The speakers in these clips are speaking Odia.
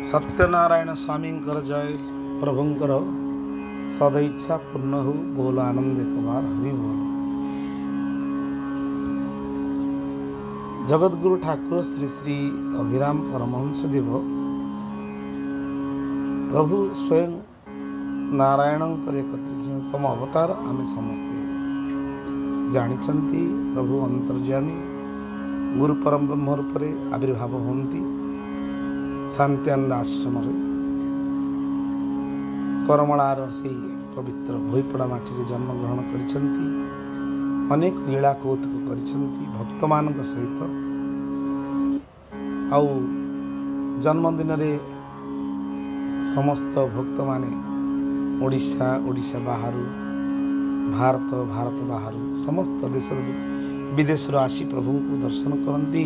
ସତ୍ୟନାରାୟଣ ସ୍ୱାମୀଙ୍କର ଜୟ। ପ୍ରଭୁଙ୍କର ସଦଇଚ୍ଛା ପୂର୍ଣ୍ଣ ହେଉ। ବୋଲ ଆନନ୍ଦ କୁମାର ହରି ବୋଲ। ଜଗଦ୍ଗୁରୁ ଠାକୁର ଶ୍ରୀ ଶ୍ରୀ ଅଭିରାମ ପରମହଂସ ଦେବ ପ୍ରଭୁ ସ୍ୱୟଂ ନାରାୟଣଙ୍କର 31ତମ ଅବତାର ଆମେ ସମସ୍ତେ ଜାଣିଛନ୍ତି। ପ୍ରଭୁ ଅନ୍ତର୍ଯାମୀ ଗୁରୁ ପରମ ବ୍ରହ୍ମ ରୂପରେ ଆବିର୍ଭାବ ହୁଅନ୍ତି ଶାନ୍ତିଆନନ୍ଦ ଆଶ୍ରମରେ। କରମଳାର ସେଇ ପବିତ୍ର ଭୋଇପଡ଼ା ମାଟିରେ ଜନ୍ମଗ୍ରହଣ କରିଛନ୍ତି। ଅନେକ ଲୀଳା କୌତୁକ କରିଛନ୍ତି ଭକ୍ତମାନଙ୍କ ସହିତ। ଆଉ ଜନ୍ମଦିନରେ ସମସ୍ତ ଭକ୍ତମାନେ ଓଡ଼ିଶା, ଓଡ଼ିଶା ବାହାରୁ, ଭାରତ, ଭାରତ ବାହାରୁ, ସମସ୍ତ ଦେଶରୁ ବିଦେଶରୁ ଆସି ପ୍ରଭୁଙ୍କୁ ଦର୍ଶନ କରନ୍ତି।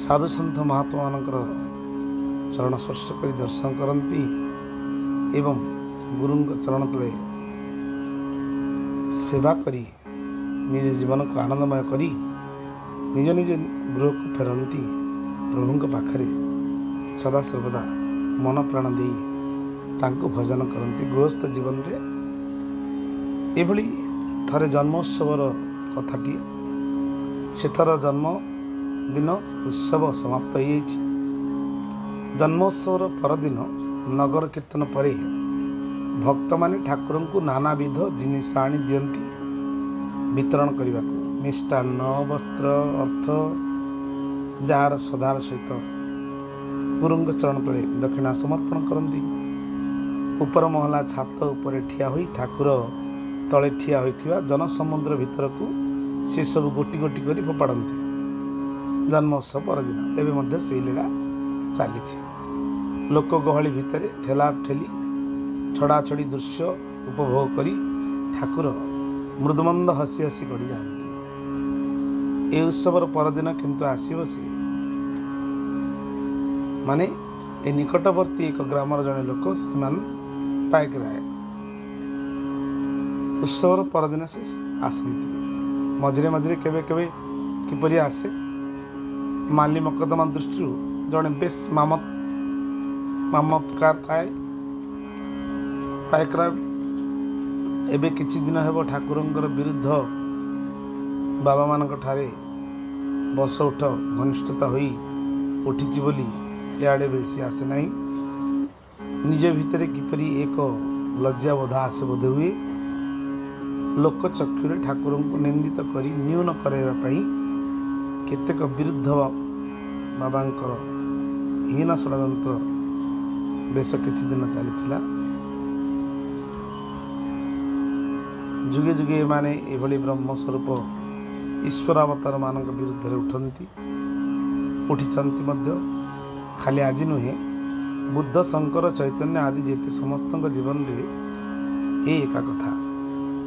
ସାଧୁସନ୍ଥ ମହାତ୍ମାମାନଙ୍କର ଚରଣ ସ୍ପର୍ଶ କରି ଦର୍ଶନ କରନ୍ତି ଏବଂ ଗୁରୁଙ୍କ ଚରଣ ତଳେ ସେବା କରି ନିଜ ଜୀବନକୁ ଆନନ୍ଦମୟ କରି ନିଜ ନିଜ ଗୃହକୁ ଫେରନ୍ତି। ପ୍ରଭୁଙ୍କ ପାଖରେ ସଦାସର୍ବଦା ମନ ପ୍ରାଣ ଦେଇ ତାଙ୍କୁ ଭଜନ କରନ୍ତି ଗୃହସ୍ଥ ଜୀବନରେ। ଏଭଳି ଥରେ ଜନ୍ମୋତ୍ସବର କଥାଟି, ସେଥର ଜନ୍ମଦିନ ଉତ୍ସବ ସମାପ୍ତ ହୋଇଯାଇଛି। ଜନ୍ମୋତ୍ସବର ପରଦିନ ନଗର କୀର୍ତ୍ତନ ପରେ ଭକ୍ତମାନେ ଠାକୁରଙ୍କୁ ନାନାବିଧ ଜିନିଷ ଆଣି ଦିଅନ୍ତି ବିତରଣ କରିବାକୁ। ମିଷ୍ଟାନ୍ନ, ବସ୍ତ୍ର, ଅର୍ଥ, ଯାହାର ଶ୍ରଦ୍ଧାର ସହିତ ଗୁରୁଙ୍କ ଚରଣ ତଳେ ଦକ୍ଷିଣା ସମର୍ପଣ କରନ୍ତି। ଉପର ମହଲା ଛାତ ଉପରେ ଠିଆ ହୋଇ ଠାକୁର ତଳେ ଠିଆ ହୋଇଥିବା ଜନସମୁଦ୍ର ଭିତରକୁ ସେସବୁ ଗୋଟି ଗୋଟି କରି ଫୋପାଡ଼ନ୍ତି। ଜନ୍ମୋତ୍ସବ ପରଦିନ ଏବେ ମଧ୍ୟ ସେଇ ଲୀଳା ଚାଲିଛି। ଲୋକ ଗହଳି ଭିତରେ ଠେଲା ଠେଲି ଛଡ଼ାଛଡ଼ି ଦୃଶ୍ୟ ଉପଭୋଗ କରି ଠାକୁର ମୃଦୁମନ୍ଦ ହସି ହସି ଗଡ଼ିଯାଆନ୍ତି। ଏ ଉତ୍ସବର ପରଦିନ କିନ୍ତୁ ଆସିବ ସେ, ମାନେ ଏ ନିକଟବର୍ତ୍ତୀ ଏକ ଗ୍ରାମର ଜଣେ ଲୋକ ଶ୍ରୀମାନ ପାଇକରାୟ। ଉତ୍ସବର ପରଦିନ ସେ ଆସନ୍ତି। ମଝିରେ ମଝିରେ କେବେ କେବେ କିପରି ଆସେ। ମାଲି ମକଦ୍ଦମା ଦୃଷ୍ଟିରୁ ଜଣେ ବେଶ ମାମତକାର ଥାଏ ପାଇକରାୟ। ଏବେ କିଛି ଦିନ ହେବ ଠାକୁରଙ୍କର ବିରୁଦ୍ଧ ବାବାମାନଙ୍କ ଠାରେ ବସ ଉଠ ଘନିଷ୍ଠତା ହୋଇ ଉଠିଛି ବୋଲି ଇଆଡ଼େ ବେଶୀ ଆସେ ନାହିଁ। ନିଜ ଭିତରେ କିପରି ଏକ ଲଜ୍ଜାବୋଧ ଆସେ ବୋଧ ହୁଏ। ଲୋକ ଚକ୍ଷୁରେ ଠାକୁରଙ୍କୁ ନିନ୍ଦିତ କରି ନ୍ୟୁନ କରାଇବା ପାଇଁ କେତେକ ବିରୁଦ୍ଧ ବାବାଙ୍କର ହୀନ ଷଡ଼ଯନ୍ତ୍ର ବେଶ କିଛି ଦିନ ଚାଲିଥିଲା। ଯୁଗେ ଯୁଗେ ଏମାନେ ଏଭଳି ବ୍ରହ୍ମସ୍ୱରୂପ ଈଶ୍ୱରାବତାରମାନଙ୍କ ବିରୁଦ୍ଧରେ ଉଠନ୍ତି, ଉଠିଛନ୍ତି ମଧ୍ୟ। ଖାଲି ଆଜି ନୁହେଁ, ବୁଦ୍ଧ, ଶଙ୍କର, ଚୈତନ୍ୟ ଆଦି ଯେତେ ସମସ୍ତଙ୍କ ଜୀବନରେ ଏଇ ଏକା କଥା।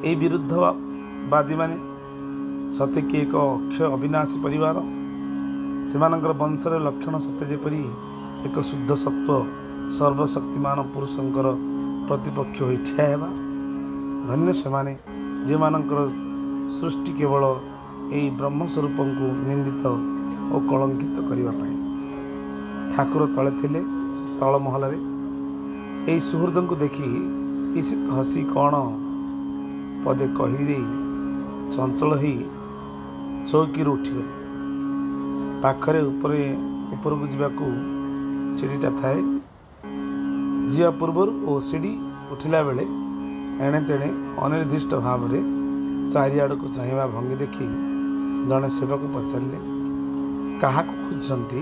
ଏଇ ବିରୁଦ୍ଧବାଦୀମାନେ ସତେ କି ଏକ ଅକ୍ଷୟ ଅବିନାଶୀ ପରିବାର। ସେମାନଙ୍କର ବଂଶର ଲକ୍ଷଣ ସତେ ଯେପରି ଏକ ଶୁଦ୍ଧ ସତ୍ତ୍ୱ ସର୍ବଶକ୍ତିମାନ ପୁରୁଷଙ୍କର ପ୍ରତିପକ୍ଷ ହୋଇ ଠିଆ ହେବା। ଧନ୍ୟ ସେମାନେ ଯେଉଁମାନଙ୍କର ସୃଷ୍ଟି କେବଳ ଏଇ ବ୍ରହ୍ମସ୍ୱରୂପଙ୍କୁ ନିନ୍ଦିତ ଓ କଳଙ୍କିତ କରିବା ପାଇଁ। ଠାକୁର ତଳେ ଥିଲେ, ତଳ ମହଲାରେ। ଏଇ ସୁହୃଦଙ୍କୁ ଦେଖି ଈଷିତ ହସି କ'ଣ ପଦେ କହିଦେଇ ଚଞ୍ଚଳ ହେଇ ଚୌକିରୁ ଉଠିଗଲେ। ପାଖରେ ଉପରକୁ ଯିବାକୁ ସିଡ଼ିଟା ଥାଏ। ଯିବା ପୂର୍ବରୁ ଓ ସିଡ଼ି ଉଠିଲା ବେଳେ ଏଣେ ତେଣେ ଅନିର୍ଦ୍ଦିଷ୍ଟ ଭାବରେ ଚାରିଆଡ଼କୁ ଚାହିଁବା ଭଙ୍ଗୀ ଦେଖି ଜଣେ ସେବକ ପଚାରିଲେ, କାହାକୁ ଖୋଜୁଛନ୍ତି?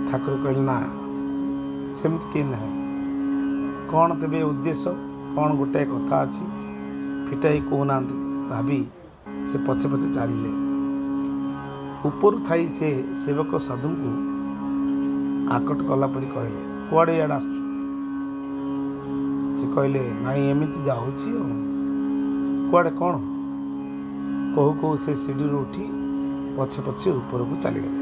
ଠାକୁର କହିଲେ, ନା, ସେମିତି କେହି ନାହିଁ। କ'ଣ ତେବେ ଉଦ୍ଦେଶ୍ୟ? କ'ଣ ଗୋଟାଏ କଥା ଅଛି, ଫିଟାଇ କହୁନାହାନ୍ତି ଭାବି ସେ ପଛେ ପଛେ ଚାଲିଲେ। ଉପରୁ ଥାଇ ସେ ସେବକ ସାଧୁଙ୍କୁ ଆକଟ କଲା ପରି କହିଲେ, କୁଆଡ଼େ ଇଆଡ଼େ ଆସୁଛୁ? ସେ କହିଲେ, ନାଇଁ ଏମିତି ଯାଉଛି ଆଉ। କୁଆଡ଼େ କ'ଣ? କହୁ କହୁ ସେ ସିଡ଼ିରୁ ଉଠି ପଛେ ପଛେ ଉପରକୁ ଚାଲିଗଲେ।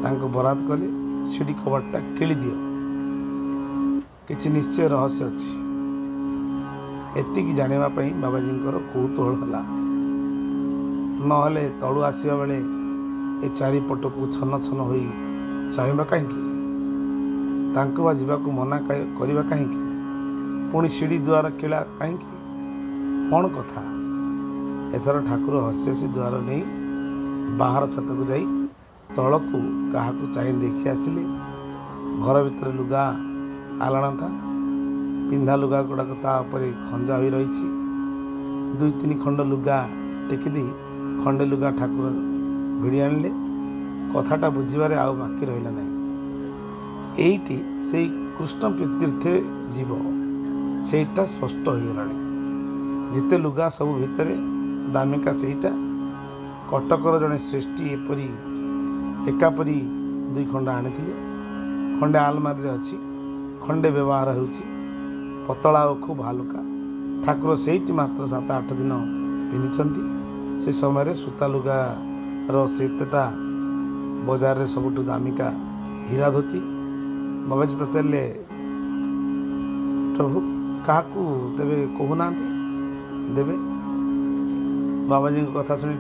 ତାଙ୍କୁ ବରାଦ କଲେ, ସିଡ଼ି କବାଟଟା କିଳି ଦିଅ, କିଛି ନିଶ୍ଚୟ ରହସ୍ୟ ଅଛି। ଏତିକି ଜାଣିବା ପାଇଁ ବାବାଜୀଙ୍କର କୌତୂହଳ ହେଲା। ନହେଲେ ତଳୁ ଆସିବା ବେଳେ ଏ ଚାରିପଟକୁ ଛନ ଛନ ହୋଇ ଚାହିଁବା କାହିଁକି? ତାଙ୍କୁ ବା ଯିବାକୁ ମନା କରିବା କାହିଁକି? ପୁଣି ସିଡ଼ି ଦୁଆର କିଳା କାହିଁକି? କ'ଣ କଥା? ଏଥର ଠାକୁର ହସି ହସି ଦୁଆର ନେଇ ବାହାର ଛାତକୁ ଯାଇ ତଳକୁ କାହାକୁ ଚାହିଁ ଦେଖି ଆସିଲେ। ଘର ଭିତରେ ଲୁଗା ଆଲଣାଟା, ପିନ୍ଧା ଲୁଗା ଗୁଡ଼ାକ ତା ଉପରେ ଖଞ୍ଜା ହୋଇ ରହିଛି। 2-3 ଖଣ୍ଡ ଲୁଗା ଟେକି ଦେଇ ଖଣ୍ଡେ ଲୁଗା ଠାକୁର ଭିଡ଼ି ଆଣିଲେ। କଥାଟା ବୁଝିବାରେ ଆଉ ବାକି ରହିଲା ନାହିଁ। ଏଇଟି ସେଇ କୃଷ୍ଣ ତୀର୍ଥେ ଯିବ, ସେଇଟା ସ୍ପଷ୍ଟ ହୋଇଗଲାଣି। ଯେତେ ଲୁଗା ସବୁ ଭିତରେ ଦାମିକା ସେଇଟା। କଟକର ଜଣେ ଶ୍ରେଷ୍ଠୀ ଏପରି ଏକାପରି 2 ଖଣ୍ଡ ଆଣିଥିଲେ। ଖଣ୍ଡେ ଆଲମାରିରେ ଅଛି, ଖଣ୍ଡେ ବ୍ୟବହାର ହେଉଛି। ପତଳା ଓ ଖୁବ୍ ହାଲୁକା। ଠାକୁର ସେଇଠି ମାତ୍ର 7-8 ଦିନ ପିନ୍ଧିଛନ୍ତି। ସେ ସମୟରେ ସୂତା ଲୁଗାର ସେତେଟା ବଜାରରେ ସବୁଠୁ ଦାମିକା ହୀରା ଧୋତି। ବାବାଜୀ ପଚାରିଲେ, ପ୍ରଭୁ କାହାକୁ ତେବେ କହୁନାହାନ୍ତି ଦେବେ? ବାବାଜୀଙ୍କ କଥା ଶୁଣି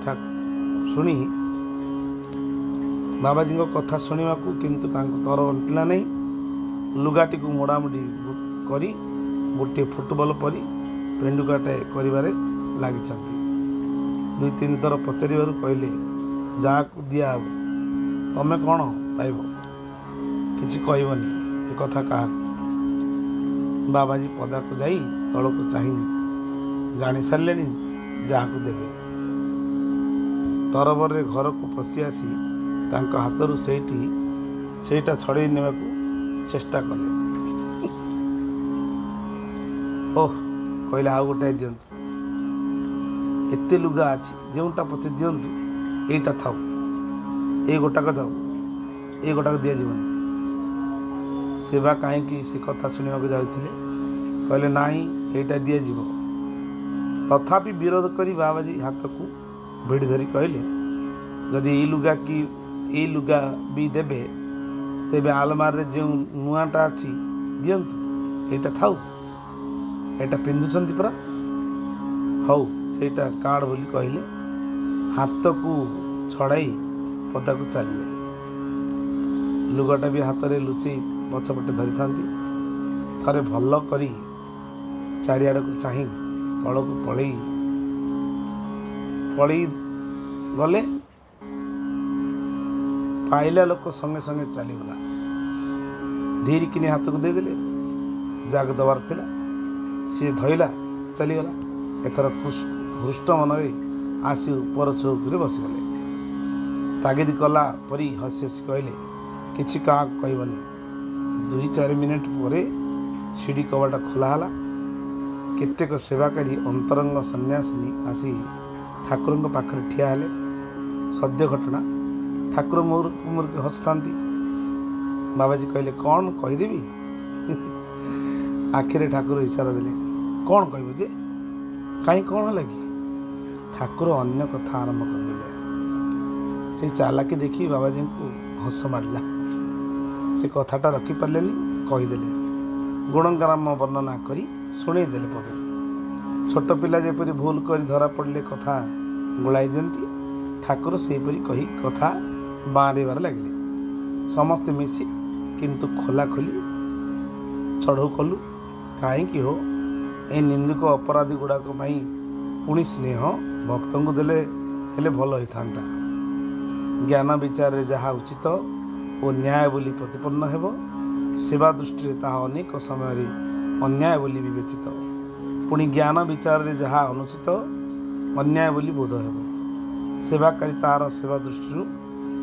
ବାବାଜୀଙ୍କ କଥା ଶୁଣିବାକୁ କିନ୍ତୁ ତାଙ୍କୁ ତର ଅଣ୍ଟିଲା ନାହିଁ। ଲୁଗାଟିକୁ ମୋଡ଼ାମୋଡ଼ି କରି ଗୋଟିଏ ଫୁଟବଲ ପରି ପେଣ୍ଡୁକାଟେ କରିବାରେ ଲାଗିଛନ୍ତି। 2-3 ଥର ପଚାରିବାରୁ କହିଲେ, ଯାହାକୁ ଦିଆହେବ ତମେ କ'ଣ ପାଇବ? କିଛି କହିବନି ଏ କଥା କାହାକୁ। ବାବାଜୀ ପଦାକୁ ଯାଇ ତଳକୁ ଚାହିଁନି, ଜାଣିସାରିଲେଣି ଯାହାକୁ ଦେବେ। ତରବରରେ ଘରକୁ ପଶି ଆସି ତାଙ୍କ ହାତରୁ ସେଇଟା ଛଡ଼େଇ ନେବାକୁ ଚେଷ୍ଟା କଲେ। ଓହ, କହିଲେ, ଆଉ ଗୋଟାଏ ଦିଅନ୍ତୁ, ଏତେ ଲୁଗା ଅଛି, ଯେଉଁଟା ପଛେ ଦିଅନ୍ତୁ, ଏଇଟା ଥାଉ, ଏଇ ଗୋଟାକ ଯାଉ, ଏଇ ଗୋଟାକ ଦିଆଯିବନି। ସେବା କାହିଁକି ସେ କଥା ଶୁଣିବାକୁ ଯାଉଥିଲେ। କହିଲେ, ନାହିଁ, ଏଇଟା ଦିଆଯିବ। ତଥାପି ବିରୋଧ କରି ବାବାଜୀ ହାତକୁ ଭିଡ଼ି ଧରି କହିଲେ, ଯଦି ଏଇ ଲୁଗା କି ଏଇ ଲୁଗା ବି ଦେବେ, ତେବେ ଆଲମାରିରେ ଯେଉଁ ନୂଆଟା ଅଛି ଦିଅନ୍ତୁ, ଏଇଟା ଥାଉ, ଏଇଟା ପିନ୍ଧୁଛନ୍ତି ପରା। ହଉ, ସେଇଟା କାର୍ଡ଼ ବୋଲି କହିଲେ। ହାତକୁ ଛଡ଼ାଇ ପଦାକୁ ଚାଲିଲେ। ଲୁଗାଟା ବି ହାତରେ ଲୁଚେଇ ପଛପଟେ ଧରିଥାନ୍ତି। ଥରେ ଭଲ କରି ଚାରିଆଡ଼କୁ ଚାହିଁ ତଳକୁ ପଳେଇ ପଳେଇ ଗଲେ। ପାଇଲା ଲୋକ ସଙ୍ଗେ ସଙ୍ଗେ ଚାଲିଗଲା। ଧୀରିକିନି ହାତକୁ ଦେଇଦେଲେ, ଯାହାକୁ ଦେବାର ଥିଲା ସିଏ ଧଇଲା, ଚାଲିଗଲା। ଏଥର ହୃଷ୍ଟ ମନରେ ଆସି ଉପର ଚୌକିରେ ବସିଗଲେ। ତାଗିଦ କଲା ପରି ହସି ହସି କହିଲେ, କିଛି କାହାକୁ କହିବନି। 2-4 ମିନିଟ୍ ପରେ ସିଡ଼ି କବାଟ ଖୋଲା ହେଲା। କେତେକ ସେବାକାରୀ ଅନ୍ତରଙ୍ଗ ସନ୍ନ୍ୟାସିନୀ ଆସି ଠାକୁରଙ୍କ ପାଖରେ ଠିଆ ହେଲେ। ସଦ୍ୟ ଘଟଣା। ଠାକୁର ମୁରୁକି ମୁରୁକି ହସୁଥାନ୍ତି। ବାବାଜୀ କହିଲେ, କ'ଣ କହିଦେବି? ଆଖିରେ ଠାକୁର ଇଶାରା ଦେଲେ, କ'ଣ କହିବୁ ଯେ? କାହିଁ କ'ଣ ହେଲା କି? ଠାକୁର ଅନ୍ୟ କଥା ଆରମ୍ଭ କରିଦେଲେ। ସେଇ ଚାଲାକି ଦେଖି ବାବାଜୀଙ୍କୁ ହସ ମାଡ଼ିଲା। ସେ କଥାଟା ରଖିପାରିଲେନି, କହିଦେଲେ। ଗୁଣଗ୍ରାମ ବର୍ଣ୍ଣନା କରି ଶୁଣେଇଦେଲେ ପଦେ। ଛୋଟ ପିଲା ଯେପରି ଭୁଲ କରି ଧରା ପଡ଼ିଲେ କଥା ଗୋଳାଇ ଦିଅନ୍ତି, ଠାକୁର ସେହିପରି କହି କଥା ବାଁରେଇବାରେ ଲାଗିଲେ। ସମସ୍ତେ ମିଶି କିନ୍ତୁ ଖୋଲାଖୋଲି ଚଢ଼ଉ କଲୁ। କାହିଁକି ହୋ, ଏ ନିନ୍ଦୁକ ଅପରାଧୀ ଗୁଡ଼ାକ ପାଇଁ ପୁଣି ସ୍ନେହ ଭକ୍ତଙ୍କୁ ଦେଲେ ହେଲେ ଭଲ ହୋଇଥାନ୍ତା। ଜ୍ଞାନ ବିଚାରରେ ଯାହା ଉଚିତ ଓ ନ୍ୟାୟ ବୋଲି ପ୍ରତିପନ୍ନ ହେବ, ସେବା ଦୃଷ୍ଟିରେ ତାହା ଅନେକ ସମୟରେ ଅନ୍ୟାୟ ବୋଲି ବିବେଚିତ। ପୁଣି ଜ୍ଞାନ ବିଚାରରେ ଯାହା ଅନୁଚିତ ଅନ୍ୟାୟ ବୋଲି ବୋଧ ହେବ, ସେବାକାରୀ ତାର ସେବା ଦୃଷ୍ଟିରୁ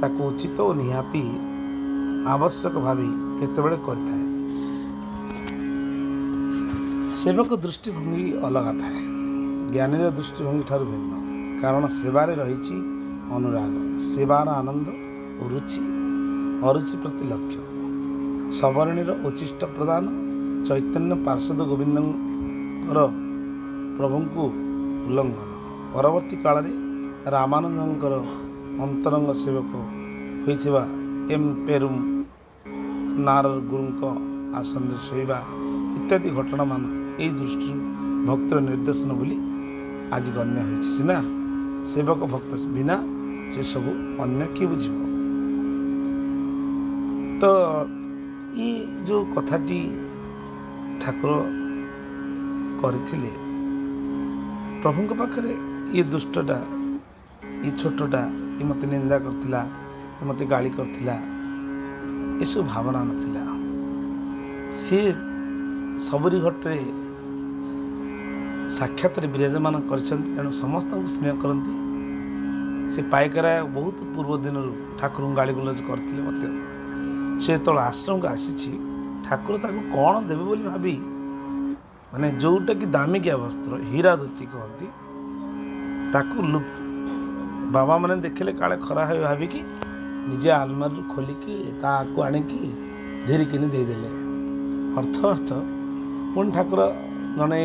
ତାକୁ ଉଚିତ ଓ ନିହାତି ଆବଶ୍ୟକ ଭାବି କେତେବେଳେ କରିଥାଏ। ସେବକ ଦୃଷ୍ଟିଭଙ୍ଗୀ ଅଲଗା ଥାଏ, ଜ୍ଞାନୀର ଦୃଷ୍ଟିଭଙ୍ଗୀ ଠାରୁ ଭିନ୍ନ। କାରଣ ସେବାରେ ରହିଛି ଅନୁରାଗ, ସେବାର ଆନନ୍ଦ ଓ ରୁଚି, ଅରୁଚି ପ୍ରତି ଲକ୍ଷ୍ୟ। ସବରଣୀର ଉଚ୍ଚିଷ୍ଟ ପ୍ରଦାନ, ଚୈତନ୍ୟ ପାର୍ଶ୍ୱଦ ଗୋବିନ୍ଦଙ୍କର ପ୍ରଭୁଙ୍କୁ ଉଲ୍ଲଙ୍ଘନ। ପରବର୍ତ୍ତୀ କାଳରେ ରାମାନୁଜଙ୍କର ଅନ୍ତରଙ୍ଗ ସେବକ ହୋଇଥିବା ଏମ୍ ପେରୁମ ନାର ଗୁରୁଙ୍କ ଆସନରେ ଶୋଇବା ଇତ୍ୟାଦି ଘଟଣାମାନ ଏହି ଦୃଷ୍ଟିରୁ ଭକ୍ତିର ନିର୍ଦ୍ଦେଶନ ବୋଲି ଆଜି ଗଣ୍ୟ ହୋଇଛି ସିନା, ସେବକ ଭକ୍ତ ବିନା ସେସବୁ ଅନ୍ୟ କିଏ ବୁଝିବ? ତ ଏଇ ଯେଉଁ କଥାଟି ଠାକୁର କରିଥିଲେ ପ୍ରଭୁଙ୍କ ପାଖରେ, ଇଏ ଦୁଷ୍ଟଟା, ଇଏ ଛୋଟଟା, ଇଏ ମୋତେ ନିନ୍ଦା କରିଥିଲା, ଇଏ ମୋତେ ଗାଳି କରିଥିଲା, ଏସବୁ ଭାବନା ନଥିଲା। ସିଏ ସବୁରି ଘଟରେ ସାକ୍ଷାତରେ ବିରାଜମାନ କରିଛନ୍ତି, ତେଣୁ ସମସ୍ତଙ୍କୁ ସ୍ନେହ କରନ୍ତି। ସେ ପାଇକରାୟ ବହୁତ ପୂର୍ବ ଦିନରୁ ଠାକୁରଙ୍କୁ ଗାଳିଗୁଲଜ କରିଥିଲେ ମଧ୍ୟ ସେ ଯେତେବେଳେ ଆଶ୍ରମକୁ ଆସିଛି, ଠାକୁର ତାକୁ କ'ଣ ଦେବେ ବୋଲି ଭାବି, ମାନେ ଯେଉଁଟାକି ଦାମିକିଆ ବସ୍ତ୍ର, ହୀରା ଧୋତି କହନ୍ତି ତାକୁ, ବାବାମାନେ ଦେଖିଲେ କାଳେ ଖରା ହେବେ ଭାବିକି ନିଜେ ଆଲମାରିରୁ ଖୋଲିକି ତାକୁ ଆଣିକି ଧୀରିକିନି ଦେଇଦେଲେ। ଅର୍ଥ ଅର୍ଥ ପୁଣି ଠାକୁର ଜଣେ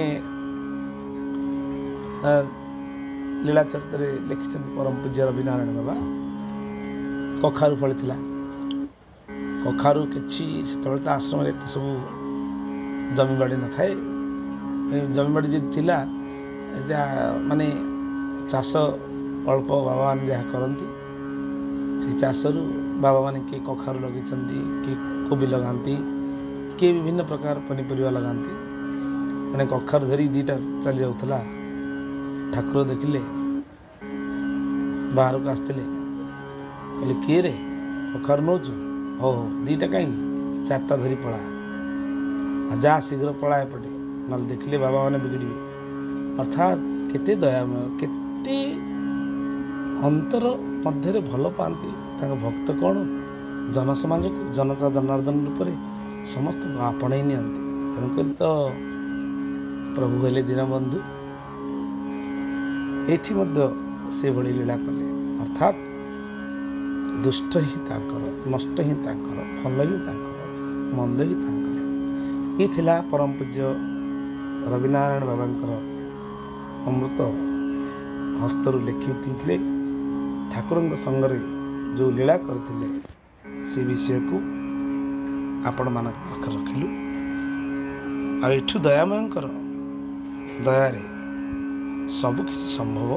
ଲୀଳା ଚରିତ୍ରରେ ଲେଖିଛନ୍ତି ପରମ ପୂଜ୍ୟ ରବିନାରାୟଣ ବାବା, କଖାରୁ ଫଳିଥିଲା। କଖାରୁ କିଛି ସେତେବେଳେ ତ ଆଶ୍ରମରେ ଏତେ ସବୁ ଜମିବାଡ଼ି ନଥାଏ। ଜମିବାଡ଼ି ଯଦି ଥିଲା, ମାନେ ଚାଷ ଅଳ୍ପ ବାବାମାନେ ଯାହା କରନ୍ତି, ସେ ଚାଷରୁ ବାବାମାନେ କିଏ କଖାରୁ ଲଗେଇଛନ୍ତି, କିଏ କୋବି ଲଗାନ୍ତି, କିଏ ବିଭିନ୍ନ ପ୍ରକାର ପନିପରିବା ଲଗାନ୍ତି। ମାନେ କଖାରୁ ଧରି ଦୁଇଟା ଚାଲି ଯାଉଥିଲା। ଠାକୁର ଦେଖିଲେ, ବାହାରକୁ ଆସିଥିଲେ, କହିଲେ କିଏ ରେ କଖାରୁ ନେଉଛୁ? ହଉ ହଉ, ଦୁଇଟା କାହିଁକି, ଚାରିଟା ଧରି ପଳା, ଆଉ ଯା ଶୀଘ୍ର ପଳା ଏପଟେ, ନହେଲେ ଦେଖିଲେ ବାବାମାନେ ବିଗିଡ଼ିବେ। ଅର୍ଥାତ୍ କେତେ ଦୟାମୟ, କେତେ ଅନ୍ତର ମଧ୍ୟରେ ଭଲ ପାଆନ୍ତି ତାଙ୍କ ଭକ୍ତ, କ'ଣ ଜନସମାଜକୁ ଜନତା ଜନାର୍ଦ୍ଦନ ରୂପରେ ସମସ୍ତଙ୍କୁ ଆପଣେଇ ନିଅନ୍ତି। ତେଣୁକରି ତ ପ୍ରଭୁ ହେଲେ ଦୀନବନ୍ଧୁ। ଏଇଠି ମଧ୍ୟ ସେଭଳି ଲୀଳା କଲେ। ଅର୍ଥାତ୍ ଦୁଷ୍ଟ ହିଁ ତାଙ୍କର, ନଷ୍ଟ ହିଁ ତାଙ୍କର, ଭଲ ହିଁ ତାଙ୍କର, ମନ୍ଦ ହିଁ ତାଙ୍କର। ଇଏ ଥିଲା ପରମ ପୂଜ୍ୟ ରବିନାରାୟଣ ବାବାଙ୍କର ଅମୃତ ହସ୍ତରୁ ଲେଖି ଦେଇଥିଲେ। ଠାକୁରଙ୍କ ସଙ୍ଗରେ ଯେଉଁ ଲୀଳା କରିଥିଲେ ସେ ବିଷୟକୁ ଆପଣମାନଙ୍କ ପାଖରେ ରଖିଲୁ। ଆଉ ଏଠୁ ଦୟାମୟଙ୍କର ଦୟାରେ ସବୁକିଛି ସମ୍ଭବ,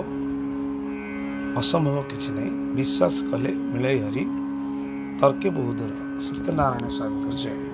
ଅସମ୍ଭବ କିଛି ନାହିଁ। ବିଶ୍ୱାସ କଲେ ମିଳେଇ ହରି, ତର୍କେ ବହୁ ଦୂର। ସତ୍ୟନାରାୟଣ ସ୍ୱାମୀଙ୍କର ଜୟ।